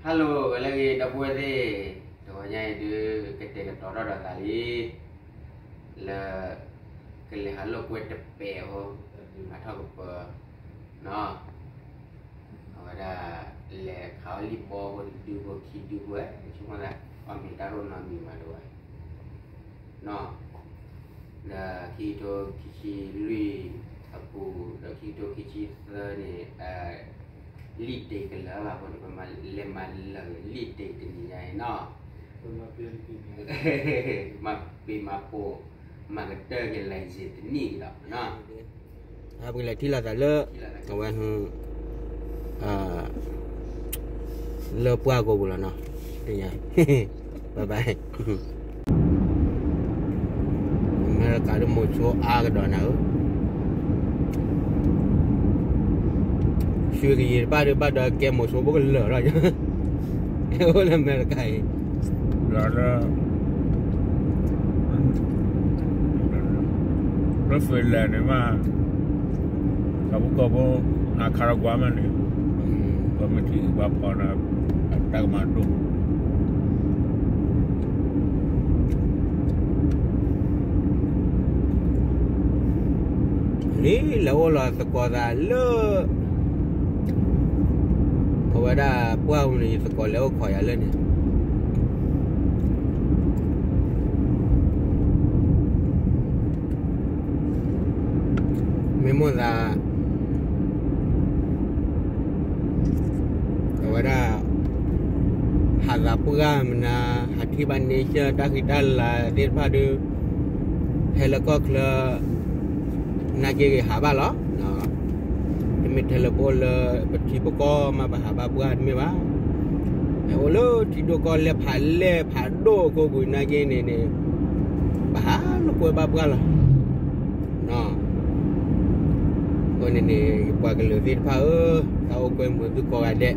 Hello ဂၤလၢအဂ့ၤ ဒီပုၢ်ဝဲၢ်သ့ၣ်, တဂီၤညါအံၤဒုး ကတဲာ်ကတီၤထီၣ်ဒီးသးလံ လၢ ကလဲၤဟးလိာ်ကွဲတပဲာ်အဃိ ဟးထီၣ်ကပၢၤ နီၤ, အဝဲဒၣ် လဲၤခးအီၣ်လံၣ်ဘီဖိတဒုဖိခံဒုဖိ ဆိကမိၣ်သး အီၣ်မ့ၤတၢ်ရိၣ်နီတမံၤမးတဝဲ နီၤ, ဒီးခံကထိခံဆံလွံၢ်အပူၤ ဒီးခံကထိခံဆံသၢန့ၣ် လံာ်ဒ့ကလၢာ်ဘၣ်အဃိန့ၣ် ပမၤလဲၤမၤလၢာ်လံာ်ဒ့တနံၤညါအံၤနီၤ, မၤပ့ၤမၤပိာ် မၤကတၢၢ်က့ၤ license တနံၣ်ကဒီးနီၤ. ပကလဲၤထံၣ်လိာ်သးလၢ အဝဲ လၢပှၢ်ကိးပူၤလီၤနီၤ, သ့ၣ်ညါ bye bye. အမဲရကၤဒ်မိၤဆိအါကဒီးနၤဧၢ, ဆှၢကယံာ်တဘၣ်ဒ်ဘၣ်ဒီးကဲမိၤဆိဖိကလၢာ်ထီၣ်, အိၣ်လၢအမဲရကၤအံၤ လၢ လၢ Finland န့ၣ်မး ကီၢ်ပူၤကီၢ်ဖိ Nicaragua မးန့ၣ် ပမ့ၢ်ထံၣ်ဘၣ်ဖီန့ၣ် အတၢ်ကမၤဒိၣ် လံ လဲၤအိၣ်လီၤသကိးသးလၢ အဝဲဒၣ်ပှၢ်ပူၤန့ၣ် ယသကိးလဲၤအိၣ်ခိးယၤလၢန့ၣ် မ့ၢ်မိၣ်သး အဝဲဒၣ် ဟးသးပှၢ်မနၤ ဟးထံၣ်ဘၣ် nature တၢ်ဃံတၢ်လၤသ့ၣ်တဖၣ်ဒီး ဟဲလၢကီၢ်ချၢ နာ်က့ဂ့ၤဟးဘၣ်လီၤ. တမ့ၢ်ထဲလၢပအိၣ်လၢပထံပကီၢ်မး ပဟးဘၣ်ပှၢ်တမ့ၢ်ဘၣ်. ဟဲအိၣ်လၢထံဒိၣ်ကီၢ်လဲၢ်ဖးလဲၢ်ဖးဒိၣ်အကိာ်ပူၤနာ်က့န့ၣ်န့ၣ် ပဟးလိာ်ကွဲဘၣ်ပှၢ်လီၤ. အဃိန့ၣ်န့ၣ် ယပှၤကလုာ်သ့ၣ်တဖၣ်ဧၢ, တၢ်အိၣ်ကွဲမုာ်သုကိးဂၤဒဲး, တၢ်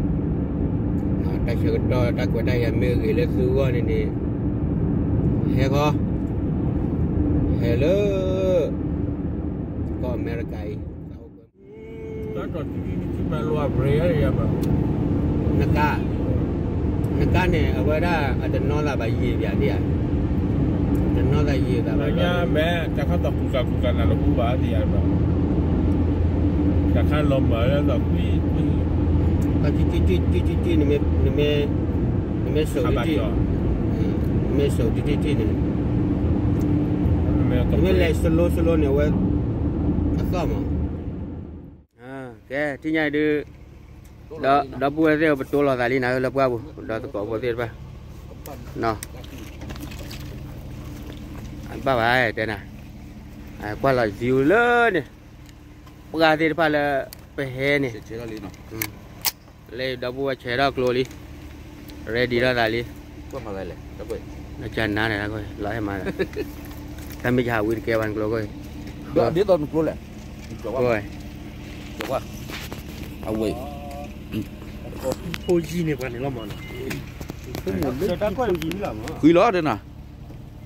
ဆၢကတီၢ်တၢ်ကွဲးတၢ်ယၤမ့ၢ်ဂ့ၤလၢသုဂီၢ်န့ၣ်န့ၣ် ဟဲဃီ, ဟဲလၢ ကီၢ်အမဲရကၤအံၤ တၢ်အိၣ်ကွဲမုာ် နကါ, နကါန့ၣ် အဝဲဒၣ်အတနီၣ်သးဘၣ်ယံာ်ပၠးဒ်ဧါ, တနီၣ်သးယံာ်သးဘၣ်, မ့ၢ်တၢ်ခါသီကူစးကူစးနၤလၢပူၤဘၣ်ဒ်ဧါ, တၢ်ခါလီၤမၢ်လၢသီကွံ, နမ့ၢ်, နမ့ၢ်စိာ်တထံၣ်, နမ့ၢ်စိာ်တထံၣ်ထံၣ်န့ၣ်, နမ့ၢ်လဲၤ slow slow န့ၣ် အဝဲ အသီၣ်မး ကဲ ထံၣ်ညါအံၤဒုး, ဒီပုၢ်ဝဲၢ်သ့ၣ်ဧၢ ပတိၢ်လီၤသးလံနၤဧၢ လၢပှၢ်ပူၤ ဒီးသကိးဖိသ့ၣ်တဖၣ်, ဘၣ်ဘၣ်တဲနၤ, ကွၢ်လီၤ view လၢန့ၣ်, ပှၢ်သ့ၣ်တဖၣ်လၢပဟဲန့ၣ်, လၢဒီပုၢ်ဝဲၢ်ဆဲးထီၣ်ကျိလံ, ready ထီၣ်သးလံ, လၢကနါန့ၣ် လီၤအဲၣ်မး, တၢ်မ့ၢ်ယဟးဝံတကဲဘၣ်နကျိခိၣ်, ဒ်သိးနကျိလဲၣ်, အဝဲ ဖိယံၤန့ၣ်ပှၤန့ၣ်လီၤမး, ဃုလီၤတဲနၤ,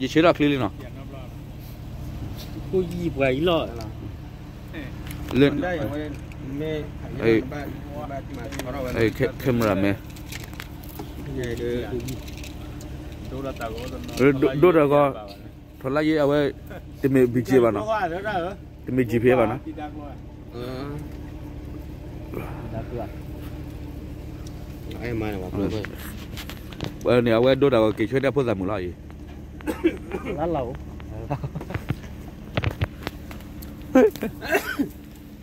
ယဆဲးထီၣ်ချ့လံနီၤ, ဖိယံၤပှၤအံၤလီၤ, လၢ camera man, ဒိၣ်တၢ်ဂီၤ, ထီၣ်လၢယဲအဝဲ, တမ့ၢ် ဘံၣ်က့ဘၣ်နီၤ, တမ့ၢ် GPS ဘၣ်နီၤ, ဝဲန့ၣ် အဝဲဒိၣ်တၢ်ဂီၤက့ၤဆှၢတၢ်ဖိသၣ်မုၣ်လီၤအံၤ,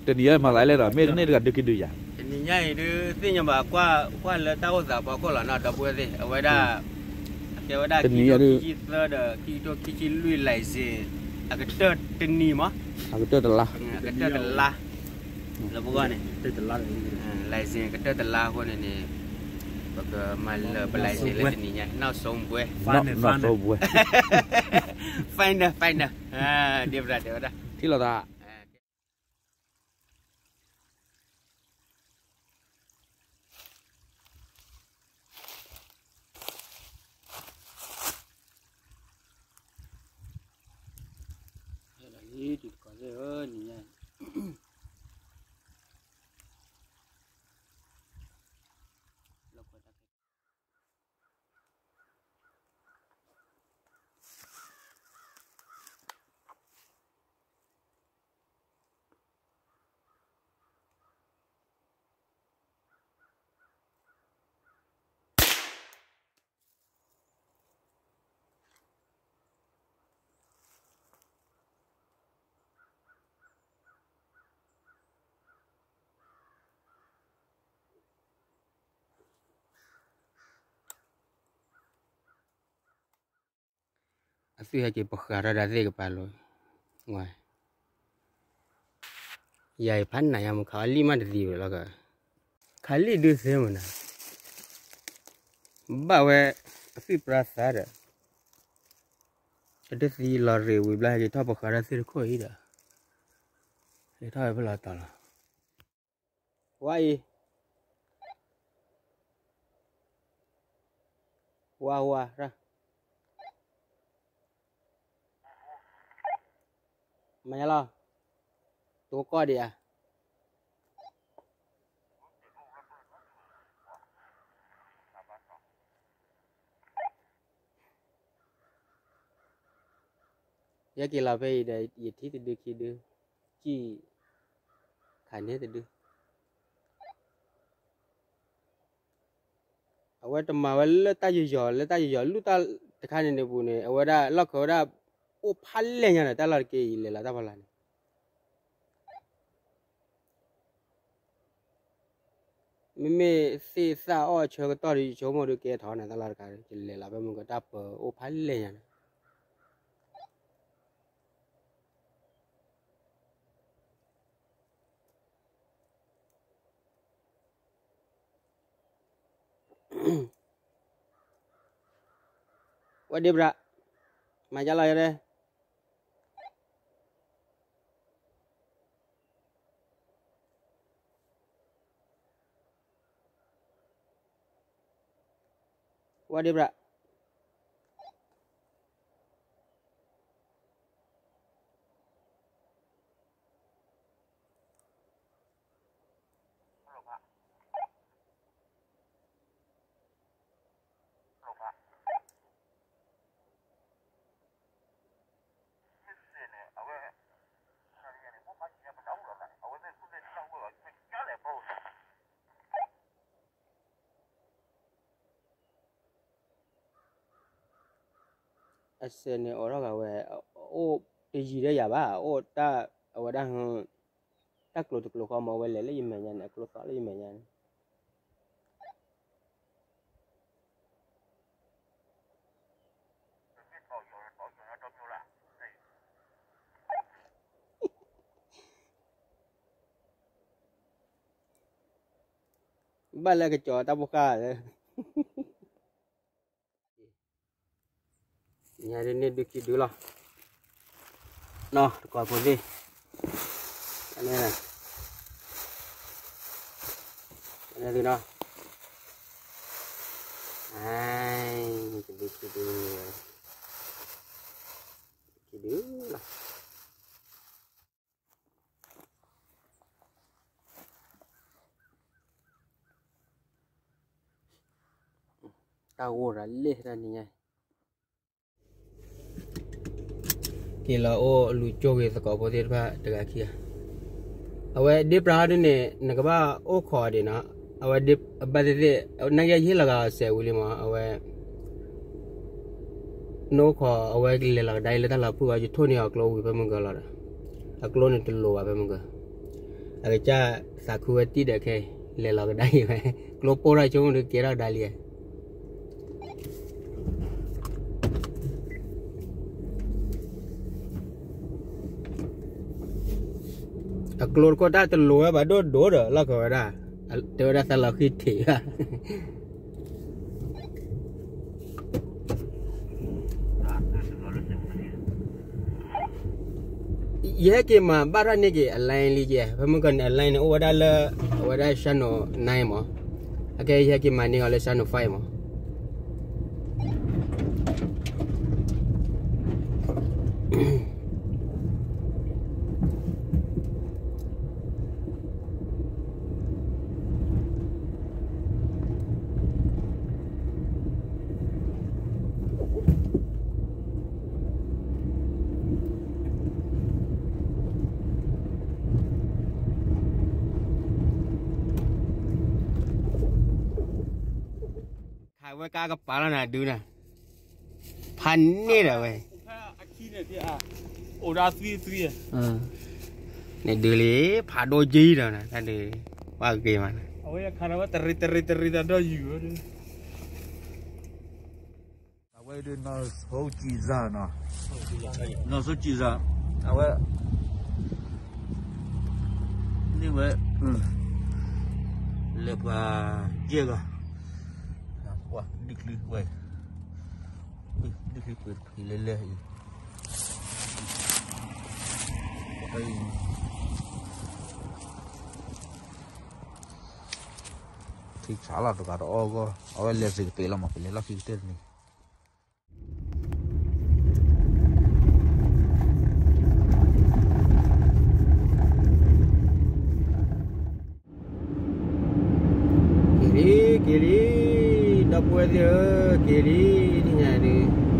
တနံၤညါမၤသးလဲၣ်ဒီး မ့ၢ်တန့ၢ်တဂၤဒုးက့ၤဒုးယၤ, တနံၤညါအံၤဒုး သ့ၣ်ညါဘၣ်ကွၢ်လၢတၢ်အိၣ်သးဖီခိၣ်လီၤနီၤ ဒီပုၢ်ဝဲၢ်သ့ၣ် အဝဲဒၣ်, အကဲဝဲဒၣ် ခံကထိခံဆံသၢ ဒီး ခံကထိခံဆံလွံၢ် license အကတၢၢ်တနံၤမး, အကတၢၢ်တလါ, အကတၢၢ်တလါ, လၢပဂီၢ်န့ၣ်, license ကတၢၢ်တလါအဃိန့ၣ်န့ၣ်, ပကမၤလၢာ်ပ license လၢတနံၤညါ, နောက်ဆုံးပွဲ, final, final, ဒ်ပတဲဝဲဒၣ်, ထံၣ်လိာ်သး လံတံၤသကိးသ့ၣ်ဧၢ, နံၤညါ, လီၤကွဲတၢ်ခဲ အသွံၣ်ဟဲက့ၤပဃးထီၣ်ဒၣ်သ့ၣ်ကပၤလီၤ, ဝဲ ယၤအံၤဖးနးယါမး ခးအီၣ်လံၣ်မးတသံဝဲလီၤက, ခးလံၣ်ဒုးသ့မနၤ, ဘၣ်ဝဲ အသွံၣ်ပြါသးဒီး, အတသံလီၤရ့ၣ်ဝံၤဘျီ ဟဲက့ၤထီၣ်ပဃးထီၣ်သ့ၣ်တခိၣ်အံၤဒီး, ဟဲထီၣ်ဝဲဖဲလီၤတီၤလီၤ, ဝါအံၤ, ဝါဝါ, မၤညါလီၤ, တိကီၢ်ဒံးဧါ. ယက့ၤလီၤဖဲအံၤဒီး ယထံၣ်တဒုခံဒု, စံၣ်, ခးန့ၢ်တဒု အဝဲတမၤဝဲလၢတၢ်ယီၤယီၤ လၢတၢ်ယီၤယီၤ လူၢ်တၢ်တခါန့ၣ်န့ၣ်ပူၤန့ၣ် အဝဲဒၣ်လီၢ်ခၢၣ်ဝဲဒၣ် အိၣ်ဖးလဲၢ်ညါဒီး တၢ်လီၢ်တက့ၢ်အံၤ လဲၤလီၤတၢ်ဖီလာ်န့ၣ် မ့မ့ၢ်သ့ၣ်သၣ်အီၣ်ဆၢကတီၢ်ဒီး ယဆိကမိၣ်ဒုးကဲထီၣ်န့ၣ် တၢ်လီၢ်တခါဒီး ယလဲၤလီၤဖဲမုၢ်ကတၢၢ်ပၢၤအိၣ်ဖးလဲၢ်ညါန့ၣ် ဝဲဒ့ပြး, မၤယါလီၤယဲဒဲ, ဝဲဒ့ပြး အစဲးန့ၣ်အိးထီၣ်ဂၤဝဲ, အိၣ်တယံၤဒီးယၤဘၣ်, အိၣ်တၢ်အဝဲဒၣ်, တၢ်ကျိၤတကျိၤဃီမ့ၢ်ဝဲလဲၤလၢယမဲာ်ညါန့ၣ် အကျိၤသီလၢယမဲာ်ညါန့ၣ် ဘၣ်လၢကကီၤတၢ်ဖိဃၢ်လၢ ညါဒ်န့ၣ်ဒုးခံဒုးလီၤ, နီၢ်တကိးဖိသ့ၣ်, န့ၣ်, န့ၣ်ဒုးနီၢ်, အ, တဒုးခံဒုး, ခံဒုးလီၤ. တၢ်ဂိၢ်ရၤလ့ၣ်တၢ်နံၤညါ, က့ၤလီၤအိၣ်လူၤကၠိဂ့ၤသကိးဖိသ့ၣ်တဖၣ်တဂၤခံဂၤ, အဝဲဒ့ပြးဒ်န့ၣ် နကဘၣ်အိၣ်ခိးဒံးနီၤ, အဝဲဒ့အဘၣ်သ့ၣ်သ့ၣ် နကယဟ့ၣ်လီၤဂာ်အီၤစဲးဝံၤလံမး, အဝဲ နအိၣ်ခိးအဝဲလဲၤလီၤကဒါအံၤလၢတၢ်လီၤဖုၣ်အီၤ ယထိၣ်န့ၢ်အီၤကျိဝံၤဖဲမုၢ်ကၢၤလီၤဒီး, အကျိန့ၣ်တလိၤဘၣ်ဖဲမုၢ်ကၢၤ, အကစၢ်သးခုဝဲတံၢ်ဒီးခဲအံၤ လဲၤလီၤကဒါအံၤဝဲ, ကျိပိၢ်ထီၣ်ဆိကမိၣ်ဒုးကဲထီၣ်ကဒါလံ. အကျိတခိၣ်တၢ်တလိၤဝဲဘၣ်ဒိၣ်ဒိၣ်ဒီး လီၢ်ခၢၣ်ဝဲဒၣ်, တဲဝဲဒၣ်သးလီၤဃံထံးဘၣ်. ယဟဲက့ၤမၤဘၣ်ထီၣ်န့ၢ်က့ၤ အ line လံယဲ, ဖဲမုၢ်ကၢၤန့ၣ် အ line န့ၣ် အိၣ်ဝဲဒၣ်လၢ အဝဲဒၣ် channel nine မး, အကဲယဟဲက့ၤမၤန့ၢ်အီၤလၢ channel five မး. ခးဝဲကါကပၤလီၤနၤဒုးနၤ, ဖးန့ၢ်ဒီးဝဲ, အိၣ်ဒၣ်သွံၣ်သွံၣ်, န့ၣ်ဒုးလံ ဖးဒိၣ်ကံဒီးနၤ တၢ်ဒုး, ပှၤဂ့ၤမးနၤ, အဝဲခးဒီးဝဲတရံးတရံးတရံးဒီးဒီးယူၤဝဲဒုး, အဝဲ ဒ်နီၢ်ဆိကံစၢ်နီၤ, နီၢ်ဆိကံစၢ်, အဝဲ, န့ၢ်ဝဲ, လဲၤပှၤယဲၢ်ဂၤ, ဒ်ချံဝဲ, ဒ်ချံပှ့ၤတဖံးလဲလဲအံၤ, ထံဆးလီၤတဂၤတအီၣ်ဂီၢ်, အဝဲလဲၤစ့ကတဲာ်လီၤမး ပလဲၤလီၢ်ခံကတၢၢ်တနံၤ က့ၤလံ, က့ၤလံ, ဒီပုၢ်ဝဲၢ်သ့ၣ်ဧၢ, က့ၤလံ, နံၤညါဒုး